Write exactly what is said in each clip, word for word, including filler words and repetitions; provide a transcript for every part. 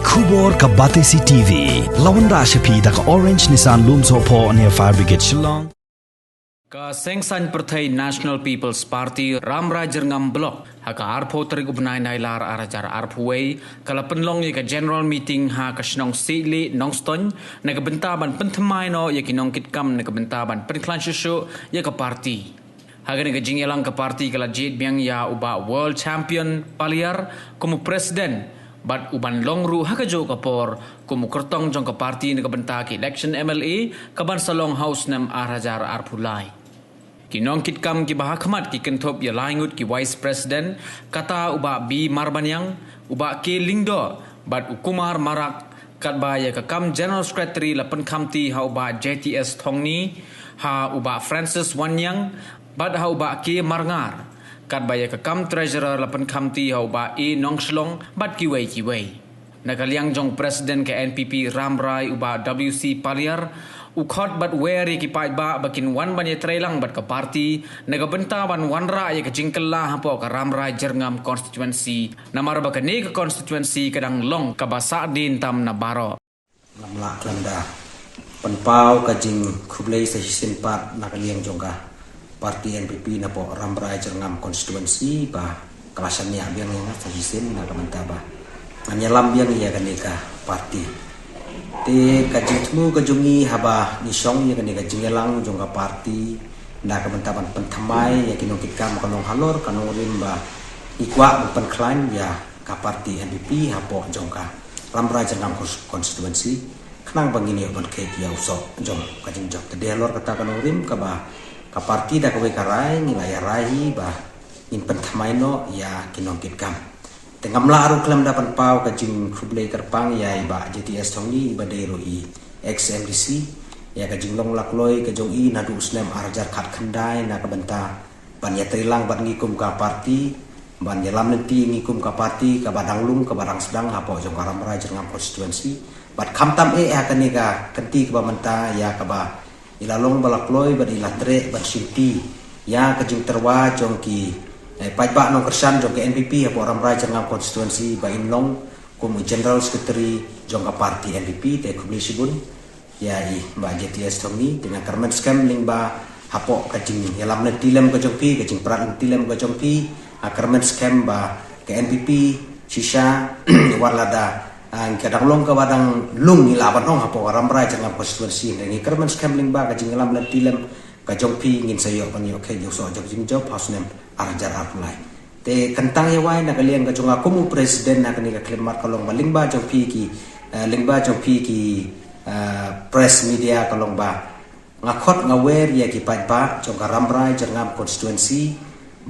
Khubor ka Batesi T V. La wanrah sha phi da ka Orange Nissan Lumsohphoh near Fire Brigade Shillong. Ka Seng Saiñ Pyrthei National People's Party Rambrai Jyrngam Block ha ka arphew tarik u bnai Nailar ar hajar arphew wei ka la pynlong ïa ka general meeting ha ka shnong Siejlieh Nongstoiñ na ka bynta ban pynthymmai noh ïa ki nongkitkam na ka bynta ban pynkhlaiñ shuh shuh ïa ka party. Ha kane ka jingïalang ka party ka la jied biang ïa u Bah World Champion Paliar kum u president bad u ban long ruh ha kajuh ka por kum u kyrtong jong ka party na ka bynta ka election M L A ka ban sa long ha u snem ar hajar arphew lai. Ki nongkitkam kiba ha khmat ki kynthup ïa lai ngut ki vice president, kata u Bah B Marbaniang, u Bah K Lyngdoh bad u Kumar Marak, katba ïa ka kam general secretary la pynkhamti ha u Bah J T S Thongni, ha u Bah Francis Wanniang bad ha u Bah K Marngar, katba ïa ka kam treasurer la pynkhamti ha u Bah A Nongshlong bad kiwei kiwei. Na ka liang jong president ka N P P Rambrai u Bah W C Paliar, u khot bad wer ïa ki paidbah ba kin wan ban ïatreilang bad ka party na ka bynta ban wanrah ïa ka jingkylla hapoh ka Rambrai Jyrngam constituency, namar ba kane ka constituency ka dang long kaba sahdien tam na baroh. Ngam lah khlem da pynpaw ka jingkhublei sa shisien pat na ka liang jong ka party N P P napoh Rambrai Jyrngam constituency ba ka la shaniah biang ïa nga sa shisien na ka bynta ba ngan ïalam biang ïa kane ka party. Te ka jingthmu ka jong ngi haba ngi shong ïa kane ka jingïalang jong ka party na ka bynta ban pynthymmai ïa ki nongkitkam, ka nonghalor ka nongrim ba ngi kwah ban pynkhlaiñ ïa ka party N P P hapoh jong ka Rambrai Jyrngam cons-, constituency, khnang ba ngin ïoh ban kheit ïa u soh jong ka jingjop. Te dei halor kata ka nongrim kaba ka party da kawei ka rai ngi la ïa rai hi ba ngin pynthymmai noh ïa ki nongkitkam. Te ngam lah ruh khlem da pynpaw ka jingkhublei kyrpang ïa i Bah J T S Thongni iba dei ruh i ex M D C ïa ka jinglong lakloi ka jong i naduh u snem ar hajar khatkhyndai na ka bynta ban ïatreilang bad ngi kum ka party, ban ïalam lynti ngi kum ka party kaba dang lung kaba dang sdang hapoh jong ka Rambrai Jyrngam constituency. Bad khamtam eh ha kane ka kynti kaba mynta ïa kaba i la long ba la kloi bad i la treh ban shimti ïa ka jingtyrwa jong ki, eh, paidbah nongkyrshan jong ka N P P hapoh Rambrai Jyrngam constituency ba in long kum u general secretary jong ka party N P P. Te khublei shibun ïa i Bah J T S Thongni, te nga kyrmen skhem lyngba hapoh ka jingïalam lynti lem ka jong phi, ka jingprat lynti lem ka jong phi, nga kyrmen skhem ba ka N P P shisha wat lada, ah, ka dang long kaba dang lung ngi lah ban ong hapoh ka Rambrai Jyrngam constituency, ngi kyrmen skhem lyngba ka jingïalam lynti lem ka jong phi ngin sa ïoh ban ïoh kheit ïa u soh jong ka jingjop ha u snem ar hajar arphew lai. Te kyntang ïa wai na ka liang ka jong nga kum u president na kane ka khyllipmat ka long ba lyngba jong phi ki, eh, lyngba jong phi ki, eh, press media ka long ba nga khot nga wer ïa ki paidbah jong ka Rambrai Jyrngam constituency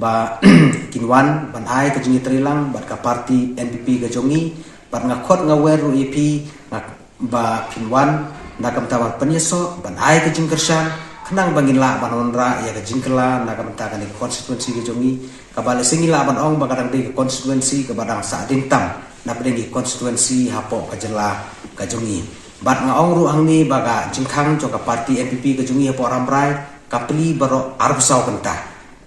ba kin wan ban ai ka jingïatreilang bad ka party N P P ka jong ngi, bad nga khot nga wer ruh ïa phi nga ba phin wan na ka bynta ban pynïasoh, ban ai ka jingkyrshan, khnang ba ngin lah ban wanrah ïa ka jingkylla na ka bynta kane ka constituency ka jong ngi, kaba lehse ngi lah ban ong ba ka dang dei ka constituency kaba dang sahdien tam na pdeng ki constituency hapoh ka jylla ka jong ngi. Bad nga ong ruh hangne ba ka jingkhang jong ka party N P P ka jong ngi hapoh Rambrai ka plie baroh arphew saw kynta.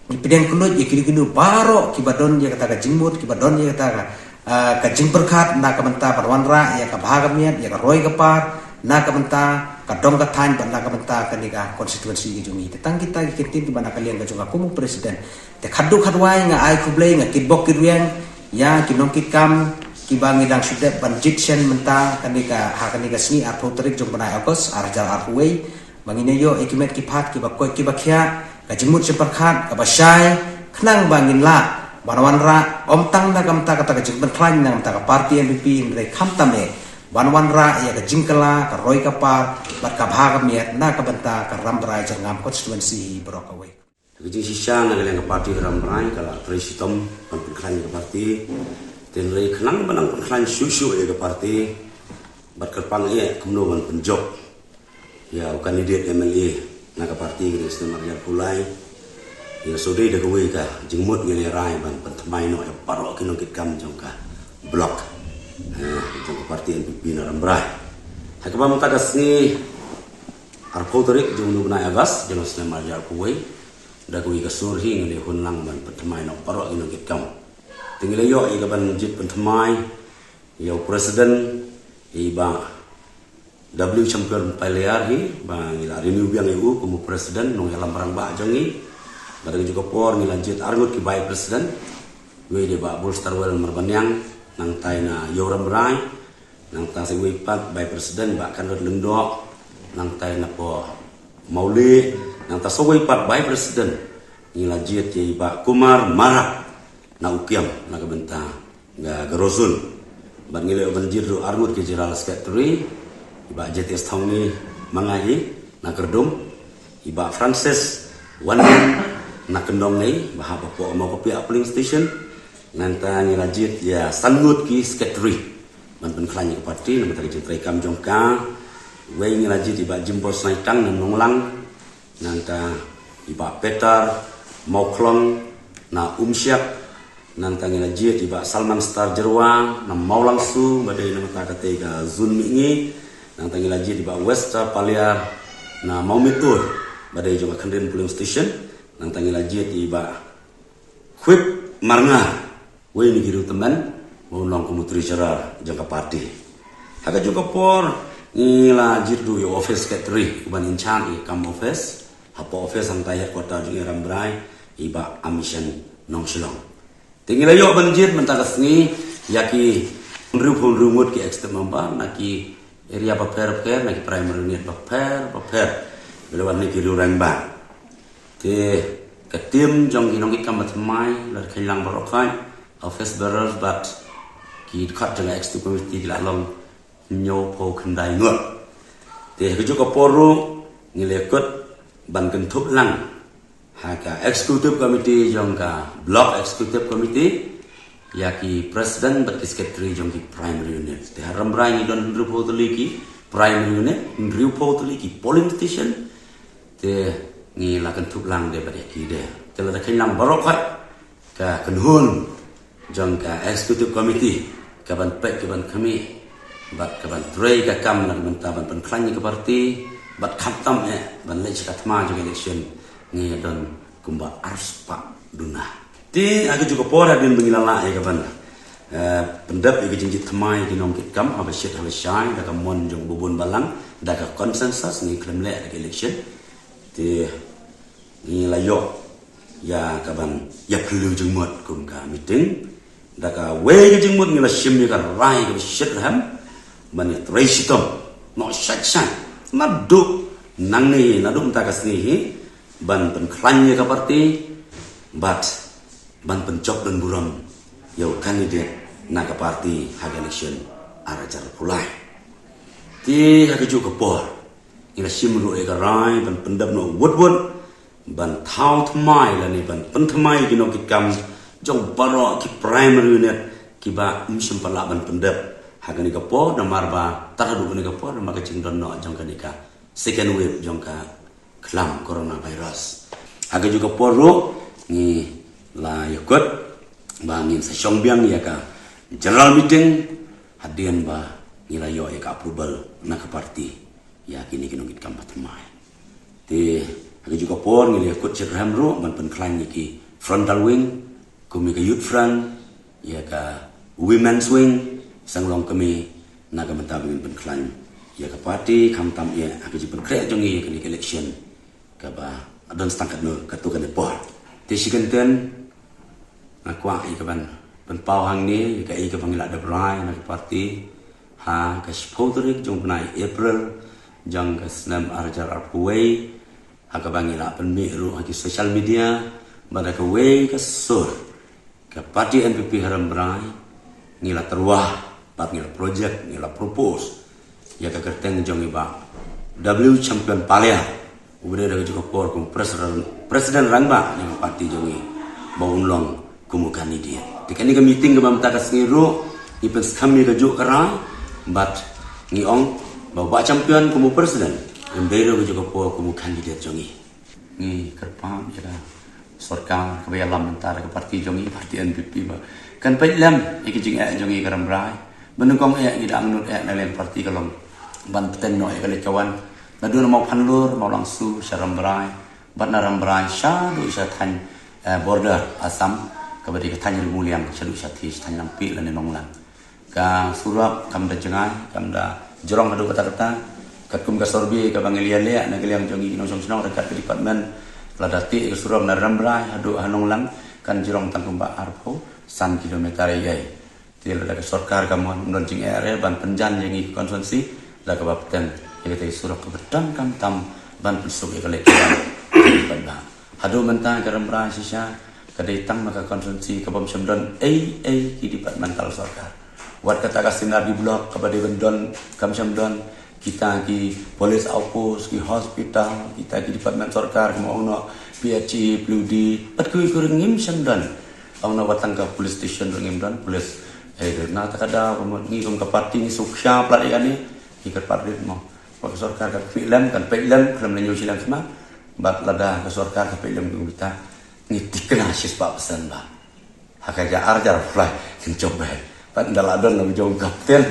Ngi pdiang kynnoh ïa kino kino baroh kiba don ïa kata ka jingmut, kiba don ïa kata ka, ah, ka jingpyrkhat na ka bynta ban wanrah ïa ka bha ka miat, ïa ka roi ka par na ka bynta ka dong ka thaiñ bad na ka bynta kane ka constituency ka jong ngi. Te tang kita ki kyntien kiba na ka liang ka jong nga kum u president. Te khadduh khadwai nga ai khublei, nga kitbok kitrwiang ïa ki nongkitkam kiba ngi dang shu dep ban jied shen mynta kane ka, ha kane ka sngi arphew tarik jong u bnai August ar hajar arphew wei. Ba ngin ïoh ïa ki met ki phad kiba koit kiba khiah, ka jingmut jingpyrkhat kaba shai, khnang ba ngin lah ban wanrah ym tang na ka bynta kata ka jingpynkhlaiñ na ka bynta ka party N P P, hynrei khamtam eh ban wanrah ïa ka jingkylla, ka roi ka par bad ka bha ka miat na ka bynta ka Rambrai Jyrngam constituency hi baroh kawei. Ka jingshisha na ka liang ka party Rambrai ka la trei shitom ban pynkhlaiñ ïa ka party. Hynrei khnang ba nang pynkhlaiñ shuh shuh ïa ka party bad kyrpang eh kumno ban pynjop ïa u candidate M L A na ka party ka dei snem ar hajar arphew lai. Ïa, so dei da kawei ka jingmut ngi la rai ban pynthymmai noh ïa baroh ki nongkitkam jong ka block, eh, jong ka party N P P na Rambrai. Ha kaba mynta ka sngi arphew tarik jong u bnai August jong u snem ar hajar arphew wei, da kawei ka sur hi ngi la hun lang ban pynthymmai noh baroh ki nongkitkam. Te ngi la ïoh ïa ka ban jied pynthymmai ïa u president, i Bah W Champion Paliar hi, ba ngi la renew biang ïa u kum u president nongïalam rangbah jong ngi. Bad ha kajuh ka por ngi la jied arngut ki vice president. Wei dei Bah Bulstarwell Marbaniang, nangta na Ïew Rambrai, nangta sa wei pat vice president Bah Conrad Lyngdoh, nangta na Poh Mawlieh, nangta sa wei pat vice president ngi la jied ïa i Bah Kumar Marak na Ukiam, na ka bynta ka Garozun. Bad ngi la ïoh ban jied ruh arngut ki general secretary, i Bah J T S Thongni Mangai na Kyrdum, i Bah Francis Wanniang na Kyndong Ngi, ba hap hapoh Mawkapia polling station. Nangta ngi la jied ïa san ngut ki secretary ban pynkhlaiñ ïa ka party na ka bynta ka jingtrei kam jong ka. Wei ngi la jied i Bah Jimbor Snaitang na Nonglang, nangta i Bah Peter Mawklong na Umshiak, nangta ngi la jied i Bah Salman Star Jyrwa na Mawlangsu, ba dei na mynta katei ka zone Mihngi. Nangta ngi la jied i Bah Wester Paliar na Mawmyntdu, ba dei jong ka Khandin polling station. Nangta ngi la jied i Bah Khwit Marngar, wei na ki riew tymmen, ba un long kum u treasurer jong ka party. Ha kajuh ka por ngi la jied ruh ïa u office secretary, uban in charge ïa ka kam office hapoh office hangtai headquarter jong i Rambrai, i Bah Amishan Nongshillong. Te ngi la ïoh ban jied mynta ka sngi ïa ki hynriewphew hynriew ngut ki executive member na ki area bapher bapher, na ki primary unit bapher bapher, bad na ki riew rangbah. Te ka team jong ki nongkitkam ba thymmai la kheiñ lang baroh khoit, office bearers bad ki dkhot jong ka executive committee ki la long hynñiewphew khyndai ngut. Te ha kajuh ka por ruh ngi la kut ban kynthup lang ha ka executive committee jong ka block executive committee ïa ki president bad ki secretary jong ki primary unit. Te ha Rambrai ngi don hynriewphew tylli ki primary unit, hynriewphew tylli ki polling station. Te ngi la kynthup lang de bad ïa ki de. Te la da kheiñ lang baroh khoit ka kynhun jong ka executive committee, ka ban peit, ka ban khmih bad ka ban trei ka kam na ka bynta ban pynkhlaiñ ïa ka party, bad khamtam eh ban leit sha ka thma jong ka election. Ngi don kumba arspah duna. Te ha kajuh ka por hadien ba ngi la lah ïa ka ban, eh, pyndep ïa ka jingjied thymmai ki nongkitkam haba shit haba shai da ka mon jong u babun balang, da ka consensus ngi khlem leh da ka election. Te ngi la ïoh ïa ka ban ïa phylliew jingmut kum ka meeting. Da kawei ka jingmut ngi la shim ïa ka rai kaba shit rhem ban ïa trei shitom noh shait shait naduh nangne, naduh mynta ka sngi hi, ban pynkhlaiñ ïa ka party bad ban pynjop don burom ïa u candidate na ka party ha ka election ar hajar arphew lai. Te ha kajuh ka por ngi la shim ruh ïa ka rai ban pyndep noh wut wut ban thaw thymmai lane ban pynthymmai ïa ki nongkitkam jong baroh ki primary unit kiba ym shym pat lah ban pyndep ha kane ka por, namar ba tad haduh kane ka por namar ka jingdon noh jong kane ka second wave jong ka khlam coronavirus. Ha kajuh ka por ruh ngi la ïakut ba ngin sa shong biang ïa ka general meeting hadien ba ngi la ïoh ïa ka approval na ka party ïa kine ki nongkitkam ba thymmai. Te ha kajuh ka por ngi la ïakut shit rhem ruh ban pynkhlaiñ ïa ki frontal wing, kum ïa ka youth front, ïa ka women's wing, sang long kmie na ka bynta ba ngin pynkhlaiñ ïa ka party, khamtam ïa ha ka jingpynkhreh jong ngi ïa kane ka election kaba don stang katno katto katne por. Te shi kyntien nga kwah ïa ka ban pynpaw hangne ïa kaei kaba ngi la dep rai na ka party ha ka shiphew tarik jong u bnai April jong ka snem ar hajar arphew wei, ha kaba ngi la pynmih ruh ha ki social media, bad ha kawei ka sur ka party N P P ha Rambrai ngi la tyrwa bad ngi la project, ngi la propose ïa ka kyrteng jong i Bah W Champion Paliar, uba dei da kajuh ka por kum president, president rangbah jong ka party jong ngi, ba un long kum u candidate. Te kane ka meeting kaba mynta ka sngi ruh ngi pynskhem ïa kajuh ka rai bad ngi ong ba u Bah Champion kum u president un dei da kajuh ka por kum u candidate jong ngi. Ngi kyrpad ïa ka sorkar kaba ïalam mynta da ka party jong ngi, party N P P, ba kan peit lem ïa ka jingeh jong ngi ka Rambrai. Ba nyngkong eh ngi da angnud eh na liang party ka long ban bteng noh ïa ka leit ka wan naduh na Mawphanlur, Mawlangsu sha Rambrai, bad na Rambrai shaduh sha thaiñ, eh, border Assam, kaba dei ka thaiñ Rimuliang, shaduh sha Thi, sha thaiñ Langpih lane Nonglang. Ka surok kam da jngai, kam da jrong haduh katta katta. Katkum ka survey kaba ngi la ïaleh na ka liang jong ngi ki nongshong shnong ryngkat ka department, lada tih ka surok na Rambrai haduh ha Nonglang kan jrong tang kumba arphew san kilometer ïa. Te lada ka sorkar ka mon, ym don jingeh re ban pynjan ïa ngi ki constituency da kaba pynjan ïa katei ka surok kaba donkam tam ban pynsuk ïa ka leit ka wan. Haduh mynta ka Rambrai shisha ka dei tang ma ka constituency kaba ym shym don ei ei ki department ka sorkar. Wat kata ka Sinardi block kaba dei ban don kam shym don. Kita ki police outpost, ki hospital, kita ki department sorkar, kum ong noh P H E, P W D, pat kiwei kiwei ruh ngim shym don. Ong noh wat tang ka police station ruh ngim don, police. Eh, na kata ka daw, kum ngi kum ka party ngi suk sha plat ïa kane, ngi kyrpad rit mo. Wat ka sorkar ka peit lem, kan peit lem, khlem lynñiew shiliang khmat. Bad lada ka sorkar ka peit lem kum kita, ngi thikna shispah percent ba ha ka ar hajar phlai kin jop bha. Pat ynda la don la jong kapten,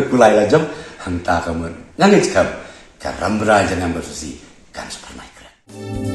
kulai la jop, hangta ka mut. Nga ngeit skhem, ka Rambrai Jaiñtia Baptist kan sa pynmai kren.